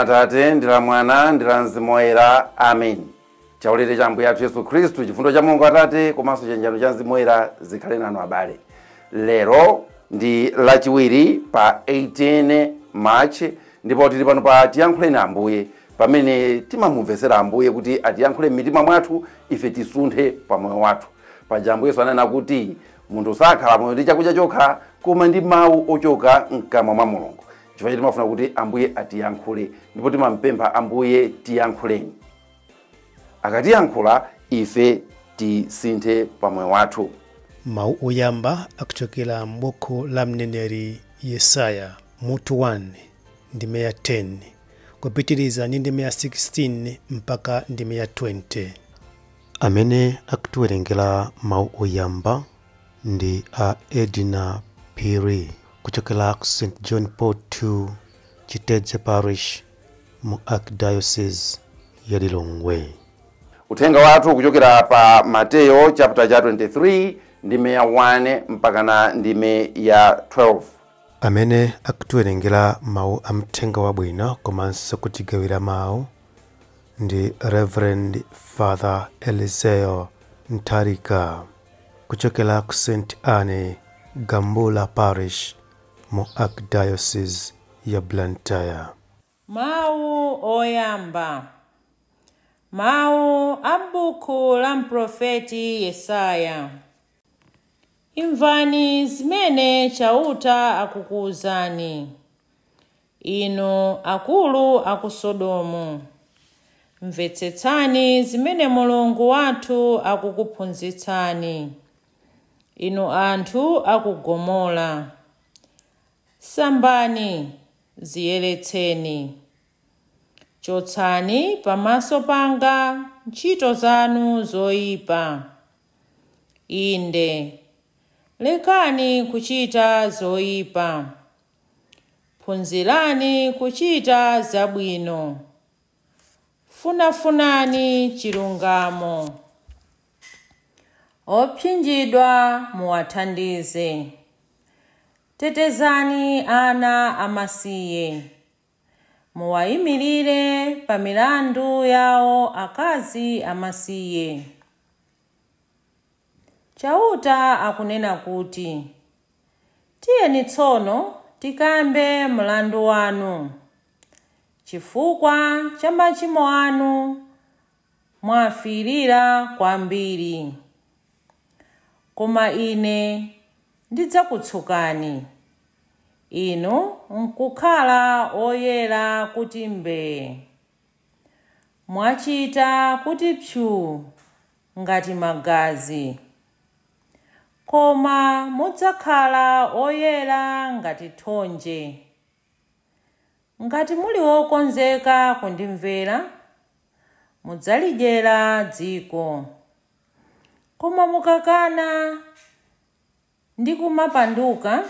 Atate, ndi la Mwana, ndi la Mzimu Woyera. Amen. Chaulere cha Ambuye athu Yesu Khristu, chifundo cha Mulungu Atate komanso chiyanjano cha Mzimu Woyera zikhale nanu abale. Lero ndi Lachiwiri pa 18 March, ndipo tili pano pa Tiyankhuleni Ambuye, pamene timamumvetsera Ambuye kuti atiyankhule m'mitima mwathu, ife tisunthe pa moyo wathu. Paja Ambuye Yesu ananena kuti munthu sakhala moyo ndi chakudya chokha, koma ndi mawu ochoka mkamwa mwa Mulungu. Chifukwa chake timafuna kuti Ambuye atiyankhule, ndipo timampempha Ambuye, tiyankhuleni. Akatiyankhula, ife tisinthe pa moyo wathu. Mawu oyamba akuchokera m'buku la mneneri Yesaya, mutu 1, ndime ya 10, kupitiriza ndi ndime ya 16 mpaka ndime ya 20. Amene akutiwerengera mawu oyamba ndi a Edna Phiri kuchokera ku St John Paul II Chitedze Parish mu Archdiocese ya Lilongwe. Uthenga wathu kuchokera pa Mateyo chapter cha 23, ndime ya 1 mpakana ndime ya 12. Amene akutiwerengera mawu a mthenga wabwino komanso kutigawira mawu ndi Reverend Father Eliseo Ntharika kuchokera ku St Anne Gambula Parish mu Archdiocese ya Blantyre. Mawu oyamba. Mawu a m'buku la mprofeti Yesaya. Imvani zimene Chauta akukuwuzani, inu akulu a ku Sodomu. Mvetsetsani zimene Mulungu wathu akukuphunzitsani, inu anthu a ku Gomora. Sambani, ziyeretseni. Chotsani pamaso panga ntchito zanu zoyipa. Inde, lekani kuchita zoyipa. Phunzirani kuchita zabwino. Funafunani chilungamo. Opsinjidwa muwathandize. Tetezani ana amasiye. Muwayimirire pa milandu yawo akazi amasiye. Chauta akunena kuti, tiyeni tsono tikambe mlandu wanu. Chifukwa cha machimo anu mwafirira kwambiri. Koma ine ndidzakutsukani, inu nkukhala oyera kuti mbee. Mwachita kuti pyu ngati magazi, koma mudzakhala oyera ngati thonje. Ngati muli wokonzeka kundimvera, mudzalidyera dziko. Koma mukakana ndi kumapanduka,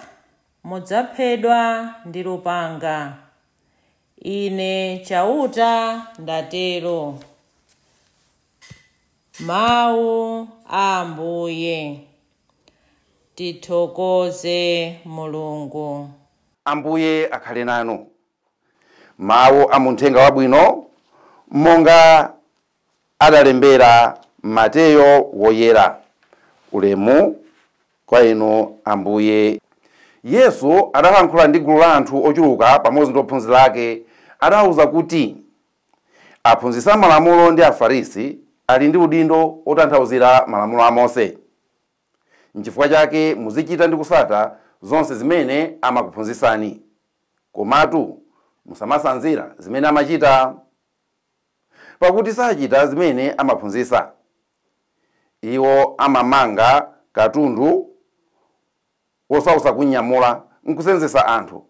mudzaphedwa ndi lupanga. Ine Chauta ndatero. Mawu a Ambuye. Tithokoze Mulungu. Ambuye akhale nanu. Mawu a muthenga wabwino monga adalembera Mateyo Woyera. Ulemu kwa inu Ambuye. Yesu adalankhula ndi gulu la anthu ochuluka pamodzi ndi ophunzira ake. Adawuza kuti aphunzitsi a malamulo ndi Afarisi ali ndi udindo otanthauzira malamulo a Mose. Nchifukwa chake muzichita ndi kusata zonse zimene amakuphunzitsani, komatu musamasanzira zimene amachita, pakuti sachita zimene amaphunzitsa. Iwo amamanga katundu wosautsa kunyamula nkusenzesa anthu,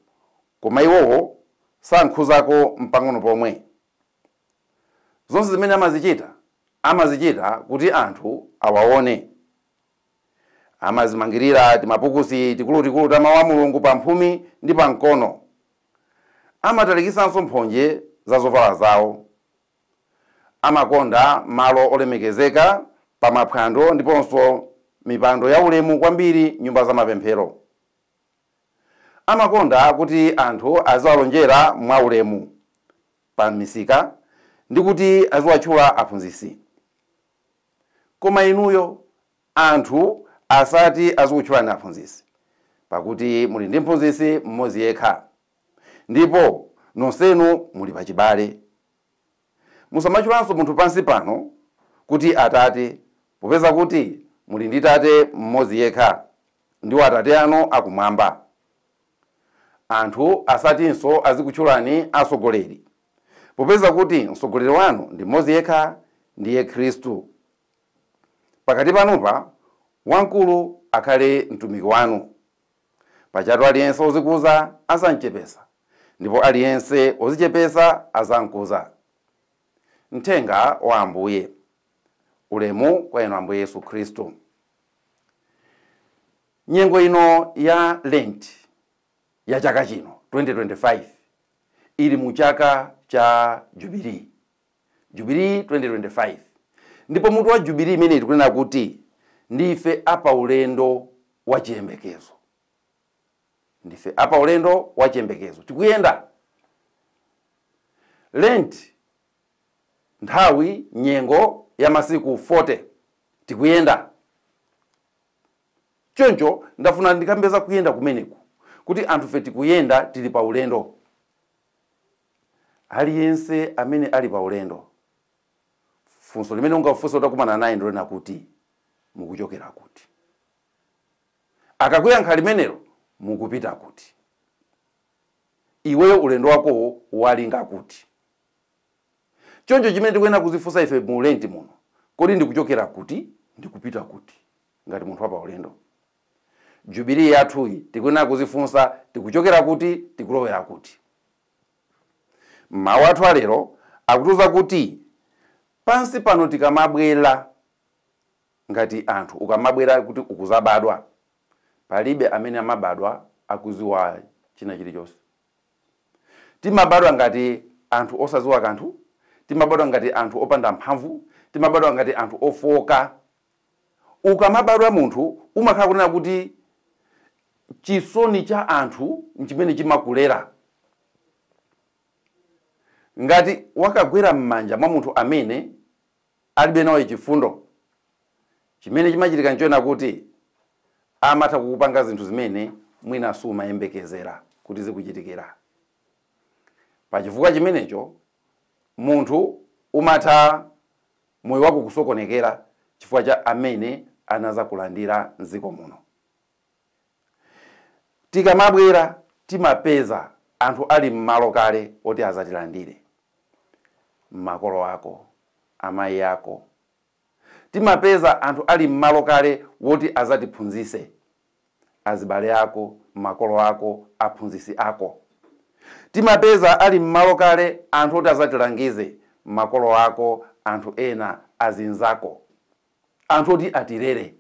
koma iwowo sankhuzako mpang'ono pomwe. Zonse zimene amazichita, amazichita kuti anthu awaone. Amazimangirira timapukusi tikulutikulu ta mawu a Mulungu pa mphumi ndi pa mkono. Amatalikisanso mphonje za zovala zawo. Amakonda malo olemekezeka pa maphwando ndiponso mipando yaulemu kwambiri nyumba za mapemphero. Amakonda kuti anthu aziwalonjera mwaulemu. pa misika ndi kuti aziwatchula aphunzitsi. Koma inuyo anthu asati azikutchulani aphunzitsi, pakuti muli ndi mphunzitsi mmodzi yekha, ndipo nonsenu muli pachibale. Musamatchulanso munthu pansi pano kuti atate, popeza kuti muli ndi tate mmodzi yekha, ndiwo atate anu akumwamba. Anthu asatinso azikutchulani atsogoleri, popeza kuti mtsogoleri wanu ndi mmodzi yekha, ndiye Khristu. Pakati panupa wamkulu akhale mtumiki wanu. Pajatu aliyense ozikuza azamchepesa, ndipo aliyense ozichepesa azamkuza. Mthenga wa Ambuye. Ulemu kwa inu Ambuye Yesu Khristu. Nyengo ino ya Lent ya chaka chino 2025 ili mu chaka cha Jubilee, Jubilee 2025. Ndipo mutu wa Jubilee imene tikunena kuti ndife apaulendo wa chiyembekezo, ndife apaulendo wa chiyembekezo, tikuyenda. Lent nthawi, nyengo ya masiku 40, tikuyenda. Choncho ndafuna ndikambeza kuyenda kumeneku, kuti anthufe tikuyenda, tili pa ulendo. Aliyense amene ali pa ulendo, funso limene ungafunse utakumana naye ndilona kuti mukuchokera kuti. Akakuyankha limenelo, mukupita kuti. Iweyo ulendo wakowo walinga kuti. Choncho chimene tikuyenera kuzifunsa ife mu Lenti muno, kodi ndikuchokera kuti, ndikupita kuti, ngati munthu wapa ulendo? Jubilee yathuyi tikuyenera kuzifunsa, tikuchokera kuti, tikulowera kuti. Mawu athu alero akutiuza kuti pansi pano tikamabwera ngati anthu, ukamabwera kuti ukuzabadwa, palibe amene amabadwa akuziwa china chilichonse. Timabadwa ngati anthu osaziwa kanthu, timabadwa ngati anthu opanda mphamvu, timabadwa ngati anthu ofoka. Ukamabadwa munthu umakhala kunena kuti chisoni cha anthu nchimene chimakulera. Ngati wakagwera m'manja mwa munthu amene alibe nawo chifundo, chimene chimachitika nchoena kuti amatha kukupanga zinthu zimene mwina sumayembekezera kuti zikuchitikira. Pachifukwa chimenecho munthu umatha moyo wako kusokonekera chifukwa cha amene anazakulandira mdziko muno. Tikamabwera timapeza anthu ali m'malo kale oti azatilandire, makolo ako, amayi ako. Timapeza anthu ali m'malo kale woti azatiphunzise, azibale ako, makolo ako, aphunzisi ako. Timapeza ali m'malo kale anthu oti azatilangize, makolo ako, anthu ena, azinzako, anthu oti atilere.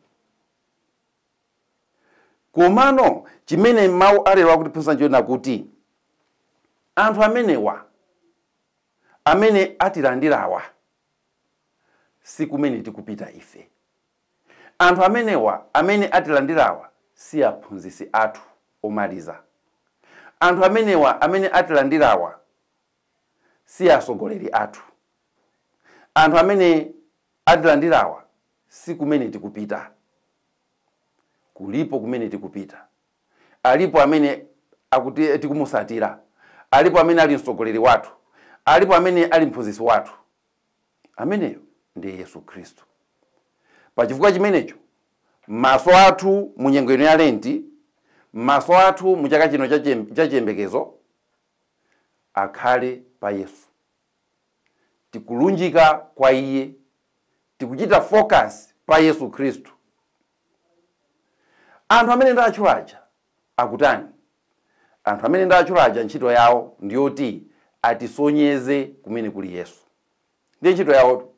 Komano chimene mawu alero akutiphunzitsa nchoena kuti anthu amenewa amene atilandirawa si kumene tikupita ife. Anthu amenewa amene atilandirawa si aphunzitsi athu omaliza. Anthu amenewa amene atilandirawa si atsogoleri athu. Anthu amene atilandirawa si kumene tikupita. Kulipo kumene tikupita. Alipo amene akuti tikumusatira, alipo amene ali mtsogoleri wathu, alipo amene ali mphunzitsi wathu. Ameneyo ndiye Yesu Khristu. Pachifukwa chimenecho maso athu mu nyengo ino ya Lenti, maso athu mu chaka chino cha chiyembekezo akhale pa Yesu. Tikulunjika kwa iye, tikuchita focus pa Yesu Khristu. Anthu amene ndatchulaja akutani? Anthu amene ndatchulaja ntchito yawo ndiyoti atisonyeze kumene kuli Yesu. Ndiye ntchito yawotu.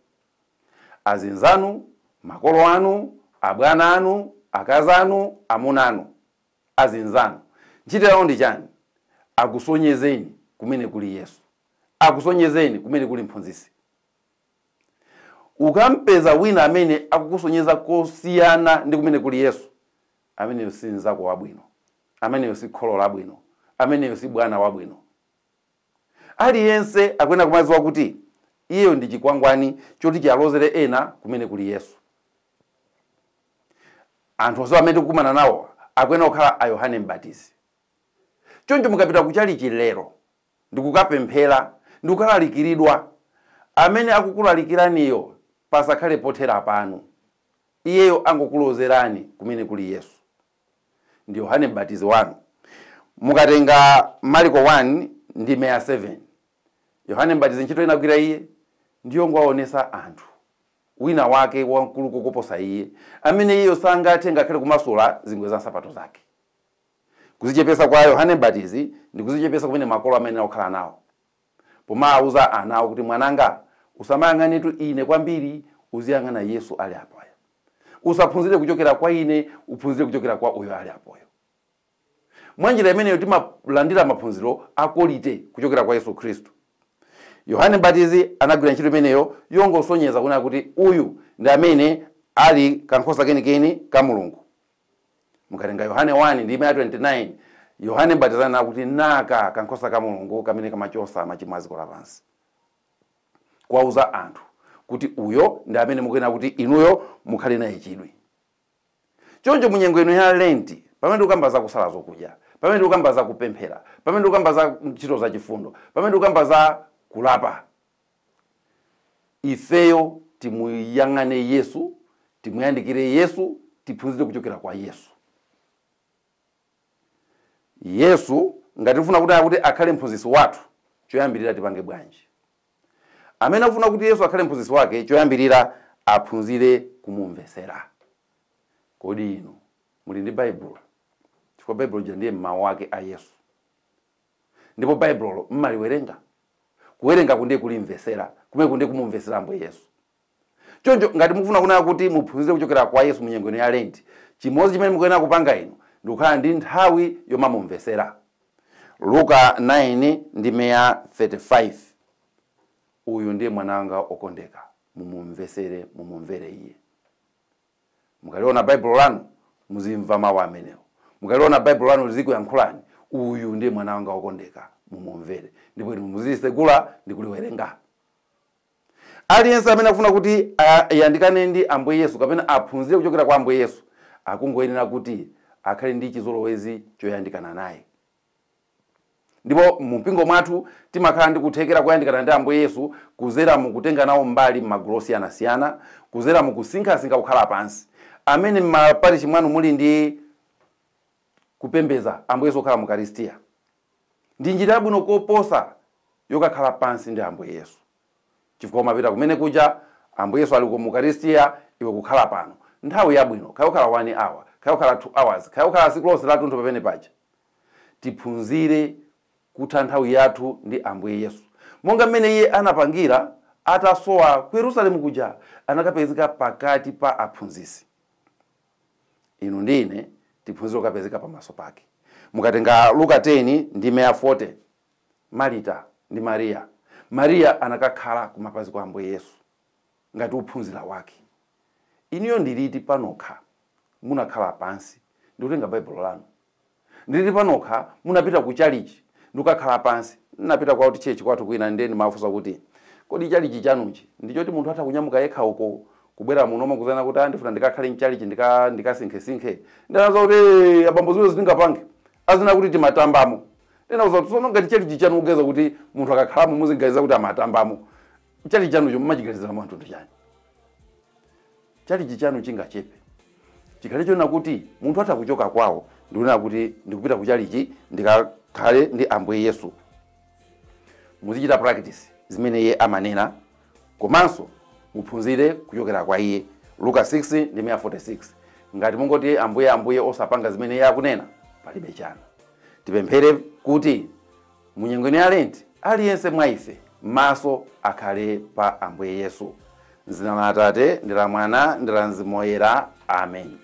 Azinzanu, makolo anu, abwana anu, akazi anu, amuna anu, azinzanu, ntchito yawo ndi chani? Akusonyezeni kumene kuli Yesu, akusonyezeni kumene kuli mphunzitsi. Ukampeza wina amene akukusonyeza kosiyana ndi kumene kuli Yesu, ameneyo si mnzako wabwino, ameneyo si kholo labwino, ameneyo si bwana wabwino. Aliyense akuyenera kumadziwa kuti iyeyo ndi chikwangwani choti chialozere ena kumene kuli Yesu. Anthu onse amene tikukumana nawo akuyenera kukhala a Yohane Mbatizi. Choncho mukapita kuchalichi lero ndikukapemphera ndikukalalikiridwa, amene akukulalikiraniyo pasakhale pothera panu, iyeyo angokulozerani kumene kuli Yesu. Ndi Yohane Mbatizi wanu. Mukatenga Marko 1 ndi 7, Yohane Mbatizi ntchito inagwira iye ndiyo ngowaonesa anthu wina wake wamkulu kukoposa iye, amene iyeyo sangathe ngakhale kumasula zingwe za nsapato zake. Kuzichepesa kwa Yohane Mbatizi ndi kuzichepesa kumene makolo amene akukhala nawo, pomawuza anawo kuti mwananga usamayang'anetu ine kwambiri, uziyang'ana Yesu ali apoyo. Usaphunzire kuchokera kwa ine, uphunzire kuchokera kwa uyo ali apoyo. Mwanjira imeneyo timalandira maphunziro akolite kuchokera kwa Yesu Khristu. Yohane Mbatizi anagwira ntchito imeneyo yongosonyeza kunena kuti uyu ndi amene ali kankhosa kenikeni ka Mulungu. Mukatenga Yohane 1 ndi 29, Yohane Mbatizi anena kuti naka kankhosa ka Mulungu kamene kamachosa machimo a dziko lapansi. Kuwauza anthu kuti uyo ndi amene mukuyenera kuti inuyo mukhale naye chidwi. Choncho munyengo ino ya Lenti, pamene tikukamba za kusala zokudya, pamene tikukamba za kupemphera, pamene tikukamba za ntchito za chifundo, pamene tikukamba za kulapa, ifeyo timuyang'ane Yesu, timuyandikire Yesu, tiphunzire kuchokera kwa Yesu. Yesu ngati tifuna kuti akhale mphunzitsi wathu, choyambirira tipange bwanji? Amene akufuna kuti Yesu akhale mphunzitsi wake, choyambirira aphunzire kumumvesera. Kodi inu muli ndi Baibulo? Chifukwa Baibulo lija ndiye mawu ake a Yesu, ndipo Baibulo mmaliwerenga. Kuwerenga kundiye kulimvesera, kumene kundiye kumumvesera Ambuye Yesu. Choncho ngati mukufuna kunena kuti muphunzire kuchokera kwa Yesu munyengo ino ya Lenti, chimodzi chimene mukuyenera kupanga inu ndi kukhala ndi nthawi yomamumvesera. Luka 9 ndi 35, uyu ndiye mwana wanga okondeka, mumumvesere, mumumvere iye. Mukaliona Baibulo lanu muzimva mawu amenewo. Mukaliona Baibulo lanu lizikuyankhulani, uyu ndiye mwana wanga okondeka, mumumvere. Ndipo inu muzisegula ndi kuliwerenga. Aliyense amene akufuna kuti ayandikane ndi Ambuye Yesu kapena aphunzire kuchokera kwa Ambuye Yesu, akungoyenera kuti akhale ndi chizolowezi choyandikana naye. Ndipo mumpingo mwathu timakhala ndi kuthekera kuyandikana ndi Ambuye Yesu kuzera mukutenga nawo mbali m'magulu osiyanasiyana, kuzera mukusinkhasinkha kukhala pansi. Amene m'maparishi mwanu muli ndi kupembeza Ambuye Yesu kukhala mu Ukaristiya, ndi njira yabwino koposa yokakhala pansi ndi Ambuye Yesu. Chifukwa umapita kumene kuja, Ambuye Yesu ali ku Ukaristiya, iwe kukhala pano. Nthawi yabwino, kaya kukhala 1 hour, kaya kukhala 2 hours, kaya kukhala tsiku lonse lathunthu pamene paja. Tiphunzire kutha nthawi yathu ndi Ambuye Yesu. Monga mmene iye anapangira atasowa ku Yerusalemu kuja, anakapezeka pakati pa aphunzitsi. Inu ndi ine tiphunzire kukapezeka pamaso pake. Mukatenga Luka 10 ndi 40, Marita ndi Mariya. Mariya anakakhala kumapazi kwa Ambuye Yesu ngati wophunzira wake. Inuyo ndiliti panokha munakhala pansi ndikutenga Baibulo lanu? Ndiliti panokha munapita ku chalichi ndikukakhala pansi? Napita kwa church kwathu kwina, ndiye ndimafunsa kuti kodi chalichi chanuchi ndichoti munthu atha kunyamuka yekha uko kubwera muno makuzana kuti andifuna ndikakhale mchalichi ndikasinkhesinkhe. Ndinaza kuti abambo zimene zindingapange azina kuti timatambamo. Ndinauza kuti tsono ngati chalichi chanu kugeza kuti munthu akakhalamo muziganiza kuti amatambamo, chalichi chanucho mumachiganizira mwa mtundu chani? Chalichi chanu chingachepe chikhale chonena kuti munthu atha kuchoka kwawo ndikunena kuti ndikupita ku chalichi ndikakhale ndi Ambuye Yesu. Muzichita practice zimene iye amanena, komanso muphunzire kuchokera kwa iye. Luka 6 ndi 46. Ngati mungoti Ambuye Ambuye osapanga zimene iye akunena, palibe chanu. Tipemphere kuti munyengo ino ya Lenti aliyense mwa ife maso akhale pa Ambuye Yesu. M'dzina la Atate ndi la Mwana ndi la Mzimu Woyera. Amen.